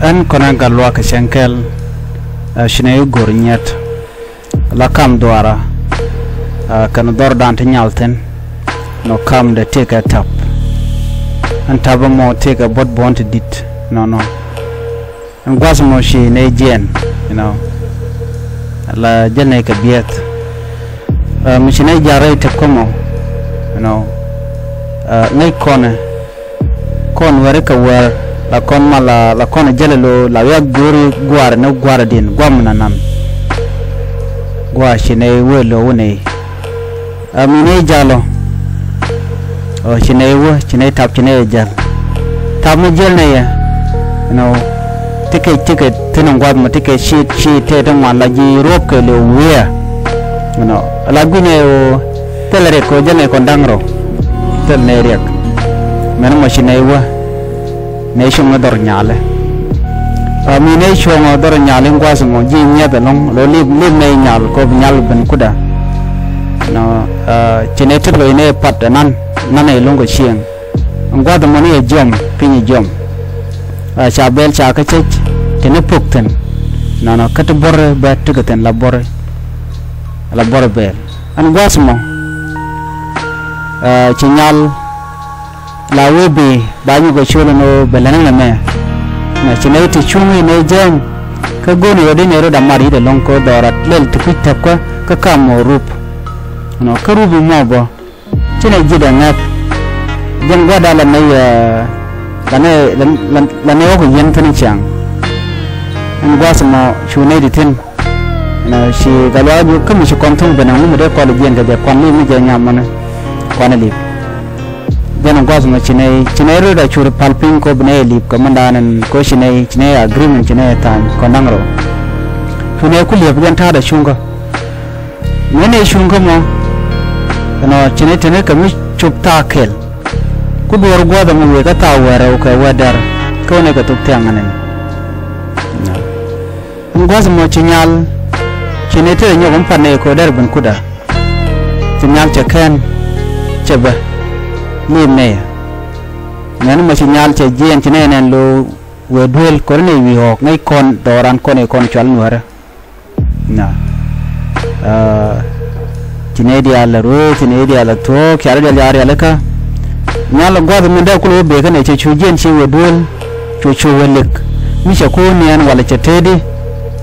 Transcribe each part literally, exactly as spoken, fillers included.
Ɛn kɔnɛ gat luaak kɛ cäŋ kɛl, ɛ, ci nɛ i̱ go̱r nyiɛt. La kam dhuaara, ɛ, kɛn dhɔr dan ti nyal thi̱n. Nɔ kam dee tëëkɛ tap. Ɛn tap ɛmɔ tëëkɛ buɔ̱t buɔ̱n ti di̱t. Nɔnɔ. Ɛn gua̱th mɔ ci nɛ jiɛn, you know. La jäl nɛ kɛ biɛth. Ɛ, mi ci nɛ ja̱r rɛy tëk kä mɔ, you know. Ɛ, ŋäc kɔnɛ. Kɔn wɛri kɛ wɛr la kɔn ma la, la kɔn jälɛ lo la wiak go̱o̱ri gua̱a̱r ni gua̱a̱r di̱n guam na nan. Gua̱a̱r ci nɛ wee lo wä nɛ. Ɛ mi nɛ jal ɔ. Ɔ ci nɛ wä ci nɛ tap ci nɛ jal. Tap mi jal nɛ yɛ. You know, tikɛ tikɛ thin in gua̱th mɔ tikɛ ci ci tɛ ti ŋuan la ji̱ ruɔp kɛ lo wiɛ. You know, la gui̱n ɛ wä. Thilɛ riɛk kɛ ɣöö jälɛ kɔn da̱ŋ rɛw. Thil nɛy riɛk. Mɛn mɔ ci nɛy wä. Nɛy cuŋ ni dhɔr nyalɛ. Ɛ mi nɛy cuɔ̱ŋ ɔ dhɔr nyal in gua̱a̱th mɔ ji̱ nyiɛth ɛlɔ̱ŋ lo̱ lip lip nɛy nyal kɛ ɣöö bi nyal ben kutdä. Nɔ, ɛ, ci nɛy ti lo̱c nɛy pat ɛnan nan nɛy lo̱ŋ kɛ cieŋ. In gua̱a̱th mɔ ni ɛ jiɔm piny ɛ jiɔm. Ɛ ca bɛl ca kä cäc ti ni pok thi̱n. Nɔnɔ kä ti buɔ̱ri bɛ tekɛ thi̱n la buɔ̱ri. La buɔ̱ri bɛl. Ɛn gua̱a̱th mɔ, ɛ, ci nyal la wee bi ba nyɔk kɛ ciöl ɛn ɣöö bɛ lɛn ɛn ɛmɛ. Nɛ ci nɛy ti cuŋ i̱ nɛy jääny. Kä go̱o̱n ɣöö di nɛy rot a mat yi̱t ɛlɔ̱ŋ kɛ ɣöö dhɔra lɛl ti kui̱ täpkä kä kam ɣöö rup. Nɔ kä rup imɔ bä. Ci nɛy ji̱ dɛ ŋäth. Jɛn gua̱a̱r da̱a̱ la nɛy, ɛ, la nɛy, la, la, la nɛy ɣɔ̱k yɛn thi̱n ciaŋ. Ɛn gua̱a̱th mɔ cu nɛy ti thi̱n. Nɔ ci Gatluak Ajuɔk kä mi ci kɔn thuŋ ben ɛŋu mi dee kɔl jiɛn kɛ jɛ kuan lip mi jɛ nyam mɔni. Kuan lip. Jɛn in gua̱th mɔ ci nɛy, ci nɛy röt a cur pal piny kop nɛy lip kɛ mɛndan in ko ci nɛy, ci nɛy agreement ci nɛy tha̱a̱ny kɔn da̱ŋ rɛw. Cu nɛy ku liep jɛn ta̱a̱dɛ cuŋkä. Mɛ nɛy cuŋkä mɔ. Ɛnɔ ci nɛy teni kɛ mi cop thaak kɛl. Ku duɔ̱ɔ̱r gua̱th ɛmɔ wëë kä thaak wɛɛr rɛw kɛ wɛɛr dɛr. Kä wä nɛy kɛ thok thiaŋ ɛnɛn. Ɛn gua̱th mɔ ci nyal, ci nɛy tëë nyɔk ɛn pat nɛy ko̱dɛr ben kutdä. Ci nyal cɛ kɛn, cɛ bä. Ni nɛy. Mɛn mɔ ci nyal cɛ jiɛɛn ci nɛy nɛn lo̱o̱ wëë duel ko̱ri nɛy wi̱i̱ ɣɔ̱ɔ̱k ŋäc kɔn dhɔran kɔn i̱ kɔn cual nuäärä. Na. Aa, ci nɛy diaal la ruëë, ci nɛy diaal la thuɔ̱ɔ̱k, ci nɛy diaal la rialikä. Nyal gua̱th min dee kulɛ wä bëë kä nɛy cɛ cu jiɛn ci wëë duel, cu cu wëë lik. Mi cɛ ku niɛn walɛ cɛ tëëdi,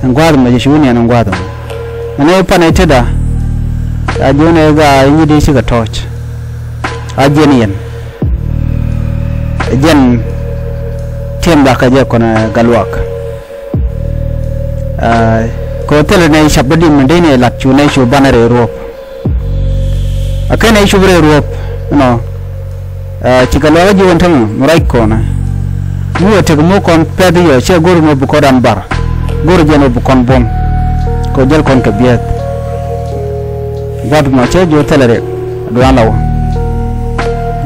ɛn gua̱th mɔ cɛ cu niɛn ɛn gua̱th mɔ. Ɛn ɛ pan ɛ tetda, a jiön ɛ gaa i̱ nyi di cikɛ tɔ̱ɔ̱c. A jiɛn yɛn. Ɛ jɛn tiɛm dakä jɛ kɔnɛ Gatluak. Aa, kɛ ɣöö thilɛ nɛy cap bä dim mi dee nɛy lat cu nɛy cu banɛ rɛy ruɔ̱p. A ken nɛy cup rɛy ruɔ̱p inɔ. Aa, ci Gatluak ji̱ wän tämɛ mi ruac kɔnɛ. Mi wä tek mi kɔn pɛth yɔ cɛ go̱r mi bi kɔn ran bar. Go̱r jɛn wä bi kɔn buɔ̱m. Kɛ ɣöö jäl kɔn kɛ biɛth. Gua̱th mɔ cɛ ji̱ wä thilɛ riɛk. Duan la wä.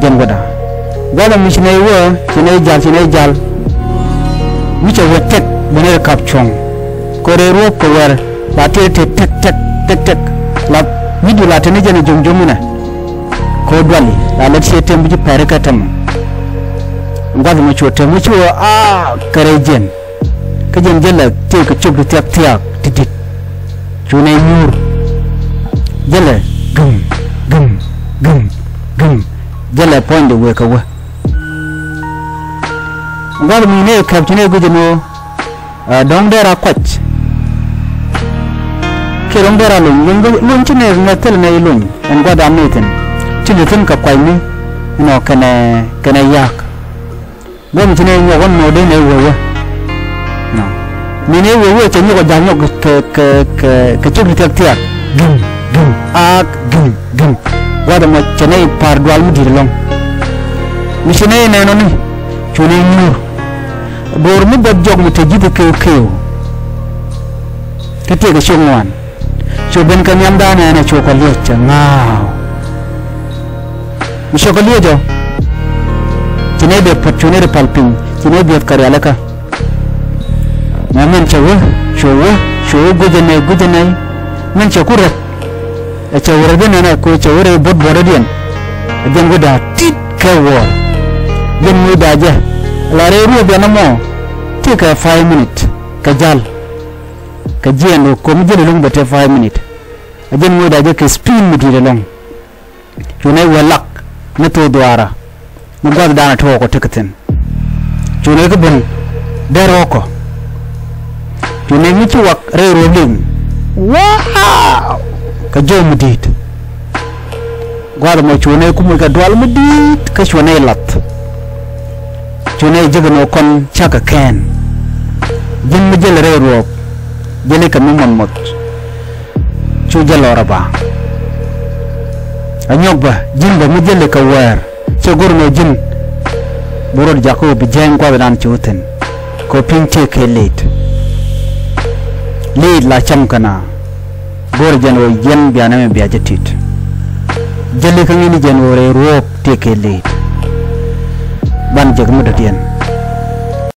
Jɛn wäda. Gua̱th mi ci nɛy wä, ci nɛy jal, ci nɛy jal. Mi cɛ wä tɛk, bɛ nɛy kap cuɔ̱ŋ. Kɛ rɛy ruɔ̱p kɛ wɛr, la tëë tëë tɛk, tɛk, tɛk, tɛk. La, wi̱cdu la tëë ni jɛn a jom jom inɛ. Kɛ duali, la lät ciɛ tɛm bi ji̱ pɛri kɛ tɛm. Gua̱th mi cuɔ tɛm, mi cuɔ a kɛ rɛy jɛn. Kä jɛn jälɛ tëë kɛ cop ti thiak thiak, ti dit. Cu nɛ nyuur. Jälɛ gum, gum, gum, gum. Jälɛ puɔ̱nydɛ wëë kɛ wä. Gua̱th mi nɛ kɛp ci nɛ guic ɛn ɣöö, ɛ, dɔ̱ŋ dee ra kuac. Kiɛ dɔ̱ŋ dee ra lony, lony, lony ci nɛ ŋäth thil nɛ i̱ lony. Ɛn gua̱th an nɛ thi̱n. Ci lɛ thi̱n kɛ kuacni. Inɔ kɛnɛ, kɛnɛ ya̱a̱k. Guɔ̱m ci nɛ nyuɔk ɣän mɔ dee nɛ wee wee. Nɔ. Mi nɛ wee wee cɛ nyuɔk ɔ ja̱l nyuɔk kɛ, kɛ, kɛ, kɛ cuk ti thiak thiak. Gim, gim, aak, gim, gim. Gua̱th ɛmɔ cɛ nɛ i̱ pa̱a̱r dual mi di̱i̱t ɛlɔ̱ŋ. Mi ci nɛ i̱ nɛn ɔni cu nɛ i̱ nyuur. Do̱r mi bɔt jɔk mi te ji̱th i̱ keu keu. Te tiek i̱ cuk ŋuan. Cu ben kɛ nhiamdan ɛn ɛ cu kɔ liec cɛ ŋa̱a̱w. Mi cukɛ liec ɔ. Ci nɛy dee puɔ̱t cu nɛy dee pal piny ci nɛy biɛth kɛ rialikä. Mɛ min cɛ wä cu wä cu wä gui̱cɛ nɛy gui̱cɛ nɛy. Min cɛ ku rɛp. Ɛ cɛ wä rɛp in ɛn ɛ ku cɛ wä rɛy buɔ̱t buɔ̱tdädiɛn. Ɛ jɛn wi̱cda tit kɛ wuɔ̱ɔ̱r. Jɛn wi̱cda jɛ la rɛy ruɔ̱p yɛn ɛmɔ. Tëë kɛ five minute kɛ jal. Kɛ jiɛn ɣöö ko̱mi jälɛ lo̱ŋ bɛ tëë five minute. A jɛn ŋo̱o̱da jɛ kɛ speed mi di̱i̱t ɛlɔ̱ŋ. Cu nɛy wä lak ni thok dhuaarä ni gua̱thdan a tuɔɔk ɔ tekɛ thi̱n. Cu nɛy kä ben dee rɔɔkɔ. Cu nɛy mi ci wak rɛy ruɔ̱p liŋ. Wow! Kɛ jɔw mi di̱i̱t. Gua̱a̱th ɛmɔ cu nɛy ku moc kɛ dual mi di̱i̱t kä cu nɛy lath. Cu nɛy jek ɛn ɣöö kɔn cakɛ kɛn. Ji̱n mi jälɛ rɛy ruɔ̱p jälɛ kɛ mi muɔth muɔth. Cu jɛ lɔr ɛ ba. Ɛ nyɔk bä ji̱n bä mi jälɛ kɛ wäär. Cɛ go̱r ɛn ɣöö ji̱n bi rɔɔd jakä ɣöö bi jääny gua̱thdan ci wä thi̱n. Kɛ ɣöö pi̱ny tëëkɛ late. Late la cam kɛn a. Go̱o̱rɛ jɛn ɣöö yɛn bia nɛmɛ bia jɛ ti̱t. Jäli kä ŋi̱ni jɛn ɣöö rɛy ruɔ̱ɔ̱p tëëkɛ late. Ban jek mi dɔ̱diɛn.